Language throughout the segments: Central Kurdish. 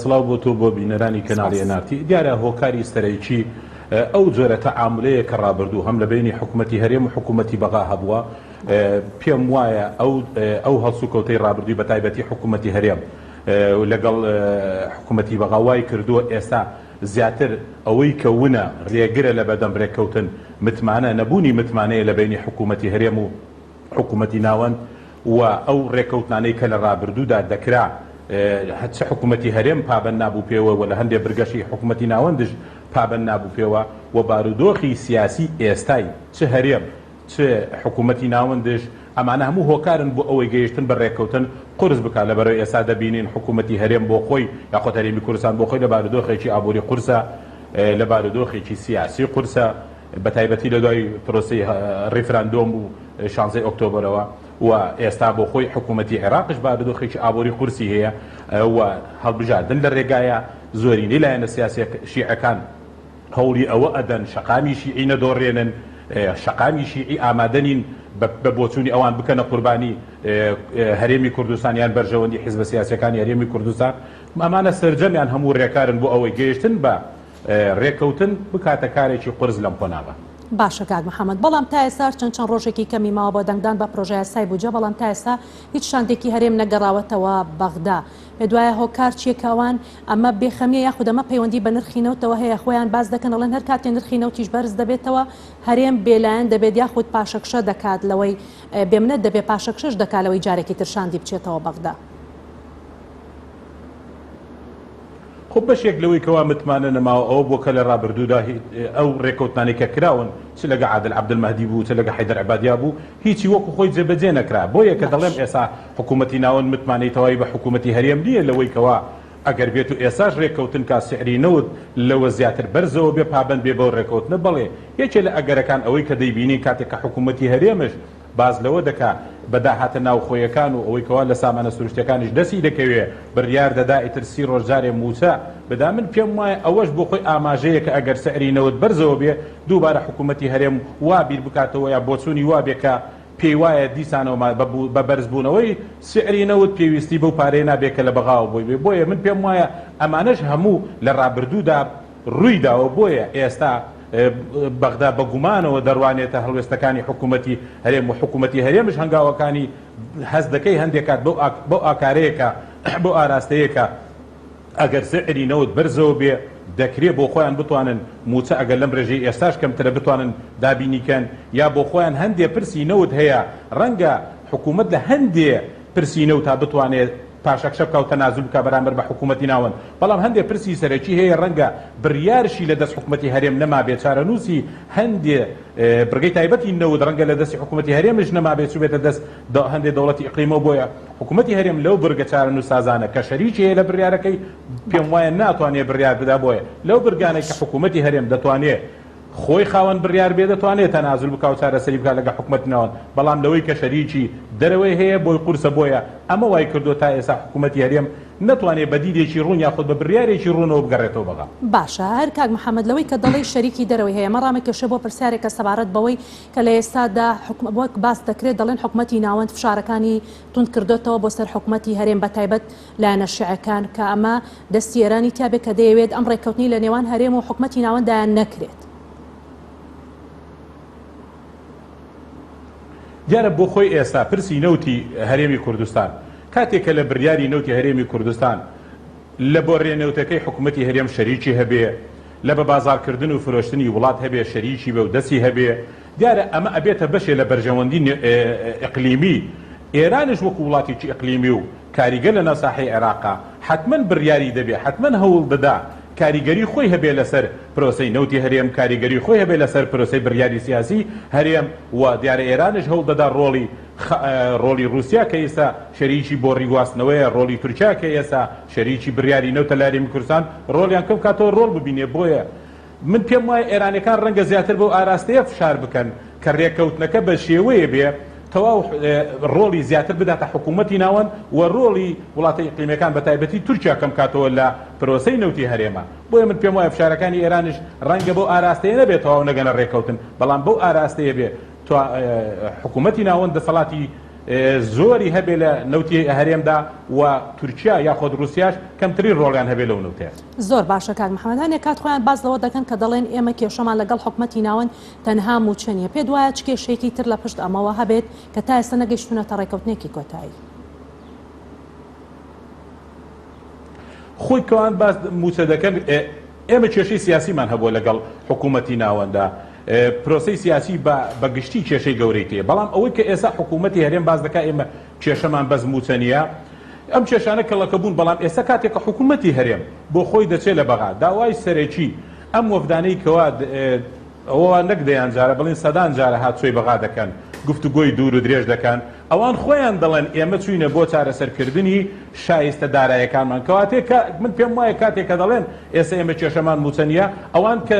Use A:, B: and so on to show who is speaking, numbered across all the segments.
A: سڵاو بۆ تۆ بۆ بینەرانی کەناڵی
B: سپاس.
A: NRT. دیارە هۆکاری سەرەکی ئەو جۆرە تەعامولەیە کە ڕابردوو هەم لە بەینی حکوومەتی هەرێم و حکوومەتی بەغا هەبووە، پێم وایە ئەو ئەو هەڵسوکەوتەی ڕابردووی بە تایبەتی حکوومەتی هەرێم لەگەڵ حکوومەتی بەغا وای کردووە ئێستا زیاتر ئەوەی کە ونە رێگرە لە بەردەم رێککەوتن متمانە نەبوونی متمانەیە لە بەینی حکوومەتی هەرێم و حکوومەتی ناوەند و ئەو رێککەوتنانەی کە لە رابردوودا دەکرا چ حکوومەتی هەرێم پابەند نابوو پێوە و لە هەندێ برگەشی حکوومەتی ناوەندش پابەند نابوو پێوە و بارودۆخی سیاسی ئێستای چ هەرێم چ حکوومەتی ناوەندش، ئەمانە هەموو هۆکارن بۆ ئەوەی گەیشتن بە رێککەوتن قورس بکات، لەبەرئەوەی ئێستا دەبینین حکوومەتی هەرێم بۆ خۆی یاخود هەرێمی کوردستان بۆ خۆی لە بارودۆخێکی ئابووری قورسە، لە بارودۆخێکی سیاسی قورسە، بەتایبەتی لە دوای پرۆسەی ریفراندۆم و شانزەی ئۆکتۆبەرەوە و ئێستا بۆ خۆی حکوومەتی عێراقش بارودۆخێکی ئابووری قورسی هەیە و هەڵبژاردن لە رێگایە، زۆرینەی لایەنە سیاسیە شیعەکان. هەوڵی ئەوە ئەدەن شەقامی شیعی نەدۆڕێنن، شەقامی شیعی ئامادە نین بە بۆچوونی ئەوان بکەنە قوربانی هەرێمی کوردستان یان بەرژەوەندی حیزبە سیاسیەکانی هەرێمی کوردستان. ئەمانە سەرجەمیان هەموو رێکارن بۆ ئەوەی گەیشتن بە رێککەوتن بکاتە کارێکی قورس لەم قۆناغە.
B: باشە کاک محەمەد، بەڵام تا ئێستا هەرچەند چەند ڕۆژێکی کەمی ماوە بۆ دەنگدان بە پرۆژەیاسای بودجە، بەڵام تا ئێستا هیچ شاندێکی هەرێم نەگەڕاوەتەوە بەغدا. پێتوایە هۆکار چییە کە ئەوان ئەمە بێخەمیە یاخود ئەمە پەیوەندی بە نرخی نەوتەوە هەیە خۆیان باس دەکەن ئەڵێن هەر کاتێ نرخی نەوتیش بەرز دەبێتەوە هەرێم بێلایەن دەبێت یاخود پاشەکشە دەکات لەوەی بێمنەت دەبێت پاشەکشەش دەکات لەوەی جارێکی تر شاندی بچێتەوە بەغدا.
A: خۆ بەشێک لەوەی کەوا متمانە نەماوە ئەوە بووە کە لە ڕابردوودا ئەو ڕێکەوتنانەی کە کراون چ لەگە عادل عەبدولمەهدی بوو چ لەگە حەیدەر عەبادیا بوو هیچی وەکو خۆی جێبەجێ نەکرا بۆیە کە دەڵێم ئێسا حکوومەتی ناوەند متمانەی تەواوی بە حکوومەتی هەرێم نییە لەوەی کەوا ئەگەر بێت و ئێساش رێککەوتن کا سعری نەوت لەوە زیاتر بەرزەوە بێ پابەند بێ بەو رێکەوتنە بەڵێ یەکێ لە ئەگەرەکان ئەوەی کە دەیبینین کاتێک کە حکوومەتی هەرێمش باس لەوە دەکا بە داهاتە ناوخۆیەکان و ئەوەی کەوا لە سامانە سروشتیەکانیش دەستی دەکەوێ بریار دەدا ئیتر سی رۆژ جارێ مووچە بدا من پێم وایە ئەوەش بۆ خۆی ئاماژەیە کە ئەگەر سعری نەوت بەرزەوە بێ دووبارە حکوومەتی هەرێم وا بیر بکاتەوە یا بۆچوونی وا بێ کە پێی وایە دیسانەوە بە بەرزبوونەوەی سعری نەوت پێویستی بەو پارەیە نابێ کە لە بەغاوە بۆی بێ بۆیە من پێم وایە ئەمانەش هەموو لە ڕابردوودا ڕووی داوە بۆیە ئێستا بەغدا بە گومانەوە دەڕوانێتە هەڵوێستەکانی حکوومەتی هەرێم و حکوومەتی هەرێمش هەنگاوەکانی هەست دەکەی هەندێک کات بەو ئاکارەیە کە بەو ئاراستەیە کە ئەگەر سعری نەوت بەرزەوە بێ دەکرێ بۆ خۆیان بتوانن مووچە ئەگەر لەم رێژەی ئێستاش کەمترە بتوانن دابینی کەن یا بۆ خۆیان هەندێ پرسی نەوت هەیە رەنگە حکوومەت لە هەندێ پرسی نەوتا بتوانێ پاشەکشە بکا و تەنازول بکا بەرامبەر بە حکوومەتی ناوەند بەڵام هەندێ پرسی سەرەکی هەیە رەنگە بریارشی لە دەست حکوومەتی هەرێم نەمابێ چارەنووسی هەندێ بڕگەی تایبەتی نەوت رەنگە لە دەستی حکوومەتی هەرێمش نەمابێ چووبێتە دەست هەندێ دەوڵەتی ئیقلیمەوە بۆیە حکومەتی هەرێم لەو بڕگە چارەنووسسازانە کە شەریکی هەیە لە بڕیارەکەی پێم وایە ناتوانێ بڕیار بدا بۆیە لەو برگانەی کە حکومەتی هەرێم دەتوانێ خۆی خاوەن بڕیار بێ دەتوانێ تەنازول بکا و چارەسەری بکا لەگە حکومەتی ناوەند بەڵام لەوەی کە شەریکی دەرەوەی هەیە بۆی قورسە بۆیە ئەمە وای کردووە تا ئێستا حکومەتی هەرێم نەتوانێ بە دیدێکی ڕوون یاخود بە بڕیارێکی ڕوونەوە بگەڕێتەوە بەغا.
B: باشە هەر کاک محەمەد لەوەی کە دەڵێی شەریکی دەرەوەی هەیە ئەمە ڕامەکێشێ بۆ پرسیارێکە سەبارەت بەوەی کە لە ئێستادا وەک باس دەکرێت دەڵێن حکومەتی ناوەند فشارەکانی توند کردۆتەوە بۆ سەر حکومەتی هەرێم بەتایبەت لایەنە شیعەکان کە ئەمە دەستی ئێرانی تیابێت کە دەیەوێت ئەم ڕێککەوتنەی لە نێوان هەرێم و حکومەتی ناوەندایان نەکرێت.
A: دیارە بۆ خۆی ئێستا پرسی نەوتی هەرێمی کوردستان کاتێک کە لە بریاری نەوتی هەرێمی کوردستان لە بۆڕیە نەوتەکەی حکومەتی هەرێم شەریکی هەبێ، لە بە بازاڕکردن و فرۆشتنی وڵات هەبێ شەریکی بێ و دەستی هەبێ، دیارە ئەمە ئەبێتە بەشێ لە بەرژەوەندی ئیقلیمی، ئێرانیش وەکو وڵاتێکی ئیقلیمی و کاریگەر لە ناو ساحەی عێراقا حەتمەن بڕیاری دەبێ، حەتمەن هەوڵ دەدا کاریگەری خۆی هەبێ لەسەر پرۆسەی نەوتی هەرێم، کاریگەری خۆی هەبێ لەسەر پرۆسەی بڕیاری سیاسی هەرێم و دیارە ئێرانیش هەوڵ دەدا ڕۆڵی ڕۆڵی ڕووسیا کە ئێستا شەریکی بۆڕی گواستنەوەیە، ڕۆڵی تورکیا کە ئێستا شەریکی بڕیاری نەوتە لە هەرێمی کوردستان، ڕۆڵیان کەم کاتەوە ڕۆڵ ببینێ، بۆیە من پێم وایە ئێرانیەکان ڕەنگە زیاتر بەو ئاراستەیە فشار بکەن کە ڕێککەوتنەکە بە شێوەیە بێ تەواو ڕۆڵی زیاتر بداتە حکوومەتی ناوەند و ڕۆڵی وڵاتە ئیقلیمیەکان بە تایبەتی تورکیا کەم کاتەوە لە پرۆسەی نەوتی هەرێمە. بۆیە من پێم وایە فشارەکانی ئێرانیش ڕەنگە بەو ئاراستەیە نەبێ تەواو نەگەنە ڕێککەوتن، بەڵام بەو ئاراستەیە بێ حکوومەتی ناوەند دەسەڵاتی. زۆری هەبێ لە نەوتی هەرێمدا و تورکیا یاخۆد ڕوسیاش کەمترین ڕۆڵیان هەبێ لەو نەوتەیە.
B: زۆر باشە کاک محمد هەنێ کات خۆیان باس لەوە دەکەن کە دەڵێن ئێمە کێشەمان لەگەڵ حکومەتی ناوەند تەنها موچە نیە پێت وایە چ کێشەیەکی تر لە پشت ئەمەوە هەبێت کە تا ئێستا نەگەیشتونەتە ڕێکەوتنێکی کۆتایی؟
A: خۆی کەوان باس موچە دەکەن ئێمە کێشەی سیاسیمان هەبووە لەگەڵ حکوومەتی ناوەندا، پرۆسەی سیاسی بە بە گشتی کێشەی گەورەی تێیە، بەڵام ئەوەی کە ئێستا حکوومەتی هەرێم باس دەکات ئێمە کێشەمان بەس مووچە نییە، ئەم کێشانە کەڵەکە بوون، بەڵام ئێستا کاتێک کە حکوومەتی هەرێم بۆ خۆی دەچێت لە بەغا داوای سەرەکی ئەم وەفدانەی کەوا ئەوە نەک دەیان جارە بڵێن سەدان جارە هاتچۆی بەغا دەکەن، گفتوگۆی دوور و درێژ دەکەن، ئەوان خۆیان دەڵێن ئێمە چووینە بۆ چارەسەرکردنی شایستە دارایەکانمان، کەواتێ کە من پێم وایە کاتێک کە دەڵێن ئێستا ئێمە کێشەمان مووچە نییە، ئەوان کە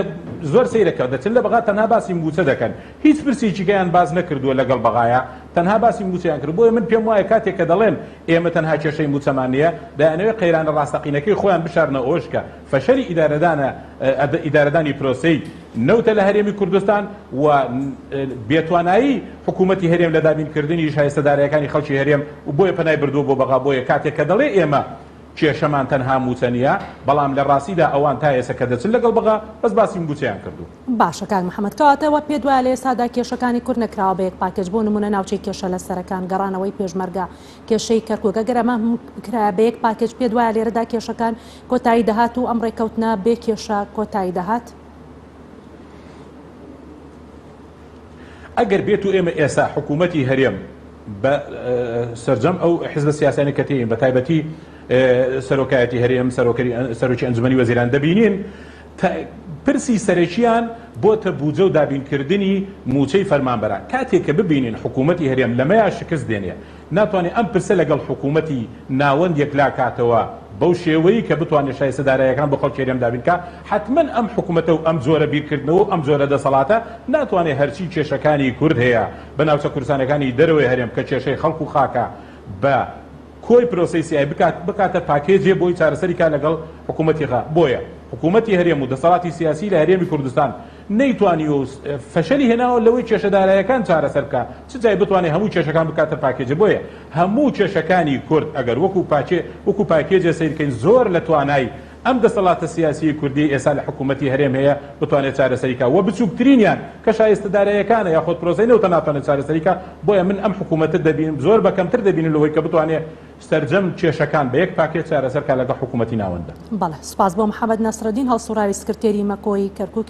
A: زۆر سەیرە کە دەچن لە بەغا تەنها باسی مووچە دەکەن، هیچ پرسێکی کەیان باس نەکردووە لەگەڵ بەغایا، تەنها باسی مووچەیان کرد، بۆیە من پێم وایە کاتێک کە دەڵێن ئێمە تەنها کێشەی مووچەمان نییە، دەیانەوێت قەیرانە ڕاستەقینەکەی خۆیان بشارنەوە ئەوەش کە فەشەلی ئیدارەدانە ئیدارەدانی پرۆسەی نەوتە لە هەرێمی کوردستان و بێتوانایی حکوومەتی هەرێم لە دابینکردنی شایستە دارایەکانی خەڵکی هەرێم و بۆیە پەنای بردووە بۆ بەغا بۆیە کاتێک کە دەڵێ ئێمە کێشەمان تەنها مووچە نییە بەڵام لە ڕاستیدا ئەوان تا ئێستا کە دەچن لەگەڵ بەغا بەس باسی مووچەیان کردووە.
B: باشە کاک محەمەد کەواتە وە پێت وایە لە ئێستادا کێشەکانی کورد نەکراوە بە یەک پاکێج بۆ نموونە ناوچەی کێشە لەسەرەکان گەڕانەوەی پێشمەرگە کێشەی کەرکوک ئەگەر ئەمە بکرایە بە یەک پاکێج پێت وایە لێرەدا کێشەکان کۆتایی دەهات و ئەم ڕێککەوتنە بێ کێشە کۆتایی دەهات؟
A: ئەگەر بێت و ئێمە ئێستا حکوومەتی هەرێم بە سەرجەم ئەو حزبە سیاسیانەی کە تێین بە تایبەتی سەرۆکایەتی هەرێم سەرۆکی ئەنجومەنی وەزیران دەبینین پرسی سەرەکیان بۆتە بوجە و دابینکردنی مووچەی فەرمانبەران کاتێک کە ببینین حکوومەتی هەرێم لەمەیا شکست دێنێ ناتوانێت ئەم پرسە لەگەڵ حکوومەتی ناوەند یەکلا کاتەوە بەو شێوەی کە بتوانێت شایستە داراییەکان بۆ خەڵکی هەرێم دابین کا، حەتمەن ئەم حکومەتە و ئەم جۆرە بیرکردنەوە و ئەم جۆرە دەسەڵاتە ناتوانێت هەرچی کێشەکانی کورد هەیە بە ناوچە کوردستانیەکانی دەرەوەی هەرێم کە کێشەی خەڵک و خاکە بە کۆی پرۆسەی سیای بکات بکاتە پاکێجێ بۆی چارەسەری کا لەگەڵ حکومەتی غا بۆیە حکومەتی هەرێم و دەسەڵاتی سیاسی لە هەرێمی کوردستان نەیتوانیوە و فەشەلی هێناوە لەوەی کێشە دارایەکان چارەسەر بکا چ جای بتوانێ هەموو کێشەکان بکاتە پاکێجێ بۆیە هەموو کێشەکانی کورد ئەگەر وەکو پاکێ وەکو پاکێجێ سەیر کەین زۆر لە توانای ئەم دەسەڵاتە سیاسیەی کوردیەی ئێستا لە حکوومەتی هەرێم هەیە بتوانێت چارەسەری کا وە بچووکترینیان کە شایستە دارایەکانە یاخۆد پرۆسەی نەوتە ناتوانێت چارەسەری کا بۆیە من ئەم حکوومەتە دەبینم زۆر بە کەمتر دەبینم لەوەی کە بتوانێت سەرجەم کێشەکان بە یەک پاکێت چارەسەر کا لەگەڵ حکوومەتی ناوەنددا.
B: بەڵێ سوپاس بۆ محەمەد نەسرەدین هەڵسوڕاوی سکرتێری مەکۆی کەرکوک.